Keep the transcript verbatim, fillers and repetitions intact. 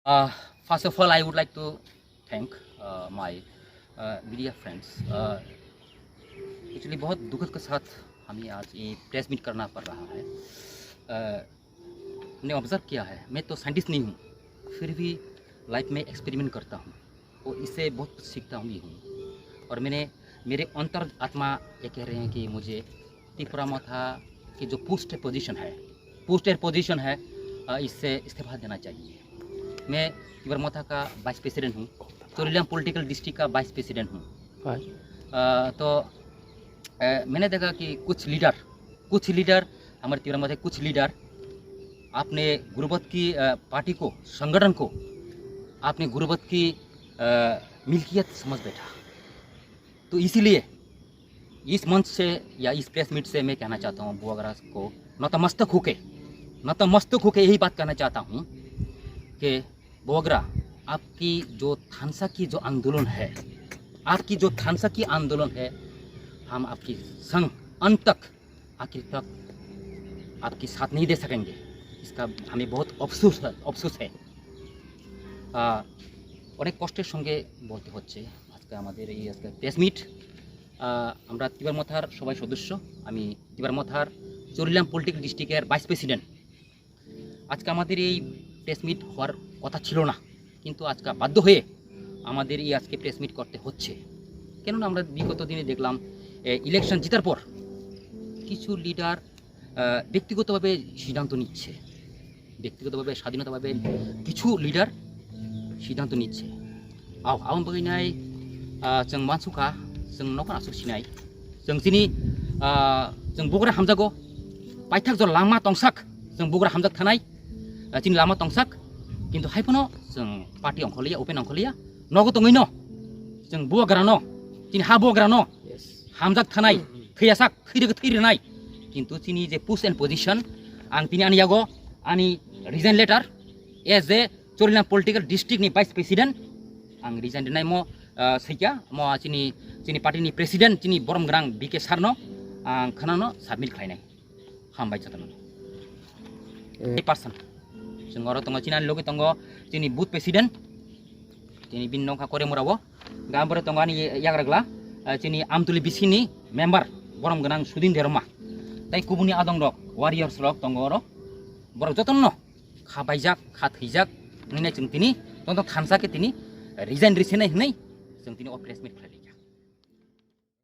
Uh, first of all, I would like to thank uh, my uh, media friends. Uh, actually, बहुत दुख के साथ हमें आज ये प्रेस मीट करना पड़ रहा है। Uh, मैंने ऑब्जर्व किया है, मैं तो साइंटिस्ट नहीं हूँ, फिर भी लाइफ में एक्सपेरिमेंट करता हूँ और इससे बहुत कुछ सीखता हूँ भी हूँ। और मैंने, मेरे अंतर आत्मा ये कह रहे हैं कि मुझे तिपरा मोथा की जो पोस्ट पोजीशन है, पोस्टर पोजीशन है, अ, इससे इस्तीफा देना चाहिए। मैं तिपरा मोथा का वाइस प्रेसिडेंट हूँ, चोरीलाम पॉलिटिकल डिस्ट्रिक्ट का वाइस प्रेसिडेंट हूँ। अ, तो अ, मैंने देखा कि कुछ लीडर, कुछ लीडर, हमारे तिपरा मोथा के कुछ लीडर आपने गुर्बत की अ, पार्टी को, संगठन को आपने गुर्बत की अ, मिल्कियत समझ बैठा। तो इसीलिए इस मंच से या इस प्रेस मीट से मैं कहना चाहता हूँ बुआग्रा को नतमस्तक होके, नतमस्तक होके यही बात कहना चाहता हूँ कि बुआग्रा, आपकी जो थानसा की जो आंदोलन है, आपकी जो थानसा की आंदोलन है, हम आपकी संग अंत तक, आखिर तक आपकी साथ नहीं दे सकेंगे। इसका हमें बहुत अफसोस है, अफसोस है। আহ, অনেক কষ্টের সঙ্গে বলতে হচ্ছে আজকে আমাদের এই আজকে প্রেস মিট। আমরা তিপরা মথার সবাই সদস্য, আমি তিপরা মথার চোরিলাম পলিটিক্যাল ডিস্ট্রিক্টের ভাইস প্রেসিডেন্ট। আজকে আমাদের এই প্রেস মিট হওয়ার কথা ছিল না, কিন্তু আজকে বাধ্য হয়ে আমাদের এই আজকে প্রেস মিট করতে হচ্ছে। কেননা আমরা বিগত দিনে দেখলাম, এ, ইলেকশন জেতার পর কিছু লিডার আহ, ব্যক্তিগতভাবে সিদ্ধান্ত নিচ্ছে, ব্যক্তিগতভাবে স্বাধীনতাভাবে কিছু লিডার সিদ্ধান্ত নিচ্ছে। Ao, aboni bagwi nai, ah, chwng mansukha, chwng nokhon aswk sinai. Chwng chini, ah, chwng bugra hamjago, paithak jora lama tongsak, chwng bugra hamjak thanai, ah, chini lama tongsak, kintu hai phano chwng party ongkhorliya, open ongkhorliya, nogo tongwino, chwng bugrano, chini ha bugrano, hamjak thanai, thwiyasak, thwirwk thwirinai. Kintu chini je post and position, ang tini ani yago ani resign letter as a Chorilam political district ni vice president, ang resign rinai mo, ah, saikia mo chini, chini party ni president chini borom grang B K sir no ang khana no submit khlainai. Hambai jotono. Person. Chwng oro tongo, chini ani logi tongo, chini booth president. Chini bini nokha kore mura o. Gam bore tongo ani yagragla, ah, chini Amtuli B C ni member, borom gwnang Sudin Derma. Tai kubuni adong rok, warriors rok tongo oro. Borok jotono kha baijak, kha thwijak, nini chwng tini, joto thansa khe tini resign risinai hinwi chwng tini o press meet khlai.